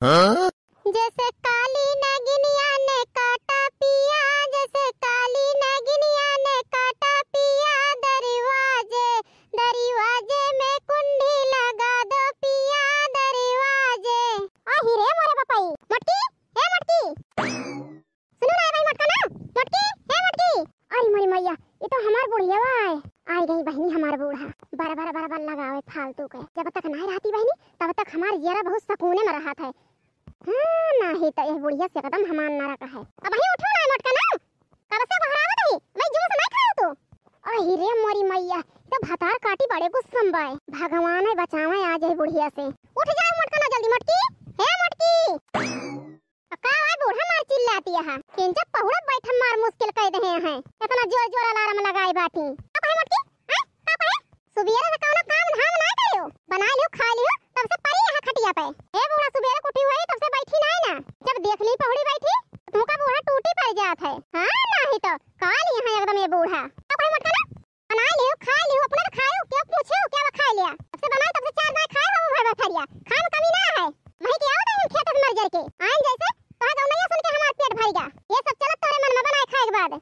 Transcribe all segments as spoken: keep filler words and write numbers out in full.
हाँ? जैसे काली नगिनिया ने काटा पिया, जैसे काली नगिनिया ने काटा पिया, दरवाजे, दरवाजे में कुंडी लगा दो पिया, दरवाजे। आही रे मोरे बपई, मोटकी, ए मोटकी। सुनो ना, ए भाई मोटकना, मोटकी, ए मोटकी। अरे मोरी मैया, ये तो हमार बुढ़िया आए। आइ गई बहिनी हमार बूढ़ा। बराबर, बराबर लगावे फालतू के। जब तक नाहीं रहती बहिनी, तब तक हमार जियरा बहुत सुकूने में रहत है। हाँ, नाहीं तो यह बुढ़िया से एकदम हमार नरक है। अबहीं उठो ना मोटकना, कब से गोहरावत ही, मैं जूस नाहीं खाओ तू। अही रे मोरी मैया, ये तो भतार काटी बड़े गुस्सम बाए। भगवान है बचावे आज यह बुढ़िया से। उठ जाओ मोटकना जल्दी, मोटकी, हे मोटकी। आ का भाई बूढ़ा मार चिल्लाती है? किंचा पहुड़ा बैठा मार मुश्किल कइ देहे हैं। इतना जोर जोर अलार्म लगाए बाटी। का कहे मोटकी? हैं? का कहे? सुबेरे से कौनो काम धाम ना करियो। बना लियो, खा लियो, तब से परी यहाँ खटिया पे। ए बूढ़ा सुबेरे उठी हुई तब से बैठी ना है ना। जब देख ली पहुड़ी बैठी, तो तुमका बूढ़ा टूटी पड़ जात है। हाँ, नाहीं तो काल यहाँ एकदम ये बूढ़ा। का कहे मोटकना? बनाइ लियो, खाइ लियो, अपने तो खायो, केउ पूछे हो, केउ खाइ लिया? जब से बनाए, तब से चार दाएँ खाए हो, भर भर थरिया। खाए में कमी ना है। वही के आओ तो हम खेत से मर जर के। आइन जैसे, तोहर गौनैया सुन के हमार पेट भर गया। ये सब चलत तोरे मन में बनाए खाए के बाद।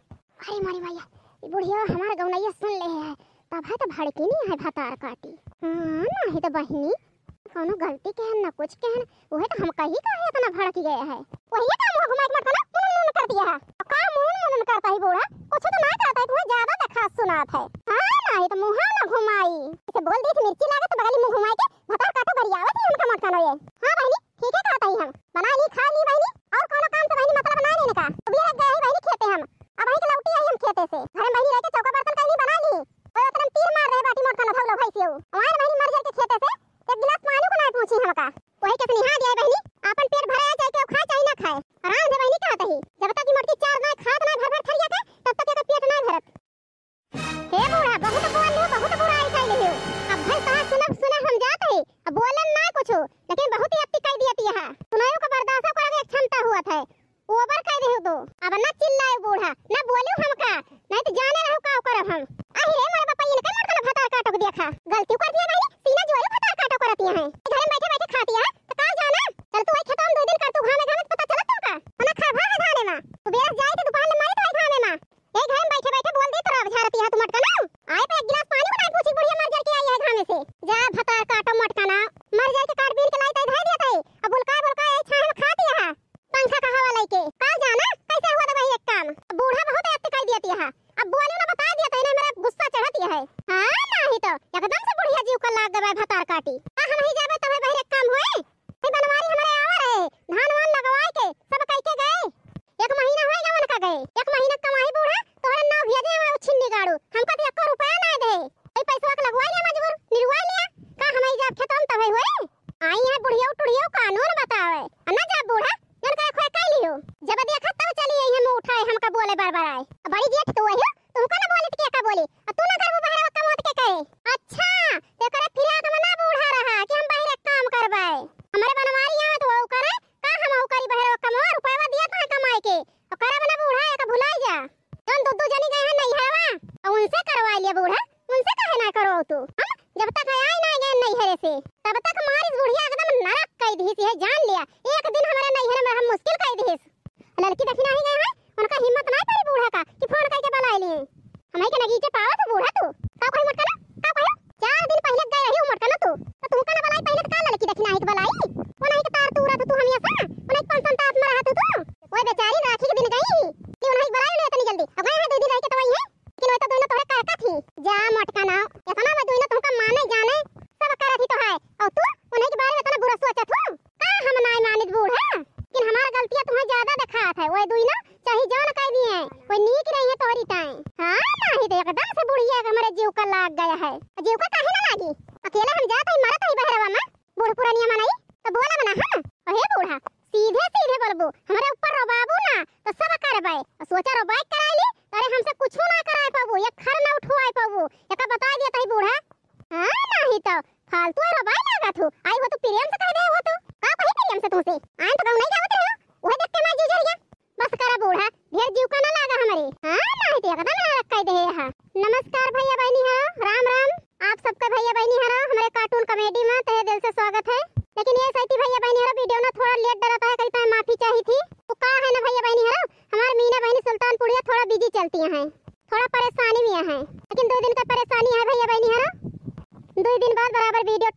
अरे मोरी मैया, ई बुढ़िया हमार गौनैया सुन ले है, तब है तो भड़की नहीं है भतार काटी। हाँ, नाहीं तो बहिनी, कौनो गलती केहन, न कुछ केहन, उहे तो हम कही काहे इतना भड़क गया है। वही का मुँह घुमाए के मत ना, मुन मुन करती है। अब का मुन मुन करता ही बूढ़ा, कुछ तो ना करता है, तुम्हें ज्यादा देखा सुनात है। हाँ, नाहीं तो मुँह ना घुमाई। इसे बोल दी थी मिर्ची लागत तो बगली मुँह घुमाए के भतार काटो गरियावत ही हमका मत खानो ये। हाँ बहिनी, ठीक है कहता ही हम। बना ली, खा ली बहिनी, और कौनो काम से बहिनी मतलब ना लेने का। अभी रख गए ही बहिनी खेते हम। अब वहीं के लौटी आई हम खेते से। घर में बहिनी रह के चौका बर्तन कहीं बना ली। कोई उतना तीर मार रहे बाटी मोट खाना भौलो भैंसियो। हमारे बहिनी मर जाए के खेते से, एक गिलास पानी को ना पूछी हमका। वही के निहा दिया बहिनी, आपन पेट भरे चाहे केहू खाए चाहे ना खाए। आराम से बहिनी कहत ही, जब तक कि मोटकी चार ना खात ना भर भर थरिया के, तब तक एकर पेट ना भरत। हे बूढ़ा, बहुत बोल लियो, बहुत बुराई कइले हो। अब भल तहार सुनब सुने हम जात ही, अब बोलन ना कुछ, लेकिन बहुत ही अति कइ दिया तिया। सुनायो का बर्दाश्त करे के क्षमता हुआ था। ओवर कह देहु तू। अब न चिल्लाए बूढ़ा, न बोलियो हमका, नहीं तो जाने रहो का करब हम। आही रे मोरे बापा, इनके मोर कनो भतार काटो के देखा। गलती कर दिया बहिनी, सीना जोरे भतार काटो करती है। घर में बैठे बैठे खाती है, तो का जाना? चल तू वही खेतों में दो दिन कर, तू घामे घामे तो पता चलत तुमका। मना खा भा है धाने मा। तू बेरस जाए तो दोपहर में मारे तो वही घामे मा। यही घर में बैठे बैठे बोल दी तो अब झारती है तू मटका ना। आए पे एक गिलास पानी को नहीं पूछी, बुढ़िया मर जर के आई है घामे से। जा भतार काटो मटका ना, मर जाए के काट बीन के लाई तई धर दिया तई। अब बुलका बुलका यही छाहे में खाती है। पंखा का हवा लइके। का जाना कैसे हुआ तो वही एक काम। बूढ़ा बहुत अति कह दिया है। अब बोले ना बता दिया तो इन्हें मेरा गुस्सा चढ़ा दिया है। हाँ, नहीं तो एकदम से बुढ़िया जीव का लाग गवा भतार काटी। का हम ही जाबे तबे बहिरे काम होए? हे बनवारी हमारे आवा रहे, धान वान लगवाए के, सब कह के गए। एक महीना होए गवन का गए। एक महीना कमाई बूढ़ा, तोहरे नाव भेजे हमारे छिन्नी गाड़ू। हमका तो एको रुपया ना दे। ए पैसवा के लगवाई लिया मजबूर, निरवाई लिया। का हम ही जाब खेतों में तबे होए? आई है बुढ़िया टुढ़िया कानून बतावे। आ ना जा बूढ़ा, जन का खोए कह लियो। जब देखा तब चली आई हम उठाए, हमका बोले बार बार आए। आ बड़ी जेठ तू आई हो, तुमको ना बोली तो के का बोली? आ तू ना करबू बहरे काम होत के कहे? अच्छा, ते करे फिरा के मना बूढ़ा रहा कि हम बहरे काम करबे। हमरे बनवारी यहाँ तो वो करे, का हम वो करी बहरे काम, रुपया दिया था कमाए के। और करब ना बूढ़ा, एक भुलाई जा। जौन दू दू जनी गए हैं नैहरवा, और उनसे करवा लिया बूढ़ा। उनसे काहे ना करो तू? हम जब तक आए ना गए नैहरे से, तब तक मारिस बुढ़िया एकदम नरक कई दिहिस, यह जान लिया। एक दिन हमारे नैहरे में हम मुश्किल कई दिहिस। लड़की देखी नहीं गए हैं, उनका हिम्मत ना पड़ी बूढ़ा का कि फोन करके बुला लिए। हम ही के नगीचे पावा तो बूढ़ा तू। का कही मोटका ना? का कही? चार दिन पहले गए रही मोटका ना तू, तो तुमका ना बुलाई पहले तो का लड़की देखी नहीं के बुलाई? वो नहीं के तार तू रहा तू हम ऐसा, वो नहीं कौन संताप में रहा तू तू? वो बेचारी राखी के दिन गई ही, कि उन्हें बुलाई ले इतनी जल्दी। अब गए हैं दो दिन रह के तो वही है। लेकिन वो तो दोनों तोहरे करका थी। जा मोटका ना, इतना में दोनों तुमका माने जाने सब करत ही तो है, और तू उन्हीं के बारे में इतना बुरा सोचत हो? का हम नाय मानित बूढ़ा, लेकिन हमार गलतियां तुम्हें ज्यादा दिखात है। वो दोनों चाहे जौन कह दिए, वो नीक रही है तोहरी ताए। हाँ, नहीं तो एकदम से बुढ़िया के हमारे जीव का लाग गया है। जीव का काहे ना लागी? अकेले हम जात ही मरत ही बहरवा में। बूढ़ पुरानिया मनई, तो बोला बना हम। अहे बूढ़ा, सीधे सीधे बोलबू, हमरे ऊपर रोबाबू ना, तो सब करबे। और सोचा रोबाई कराई ली, अरे हमसे कुछो ना कराए पाबू, एक खर ना उठवाए पाबू, एका बताई दिया तही बूढ़ा। हाँ, नहीं तो फालतू है रोबाई लागत हो, आई हो तो प्रेम से कह दे हो तो। का कही प्रेम से तुमसे? आन तो कहूँ नहीं जावत रहे हो, वह देख के मैं जीजर गया। बस करा बूढ़ा, ढेर जीव का ना लागा हमरे। हाँ, नहीं तो एकदम ना रखा दे यहाँ। नमस्कार भैया बहनी हरो, राम राम। आप सबके भैया बहनी हरो हमरे cartoon comedy में तहे दिल से स्वागत है। लेकिन ये सही भैया बहनी हरो video ना थोड़ा पेट डरत है, करी तो माफी चाही थी। वो का है ना भैया बहनी हरो, हमार मीना बहनी सुल्तानपुरिया थोड़ा बिजी चलती हैं, थोड़ा परेशानी में हैं, लेकिन दो दिन का परेशानी है भैया बहनी हरो, दो दिन बाद बराबर वीडियो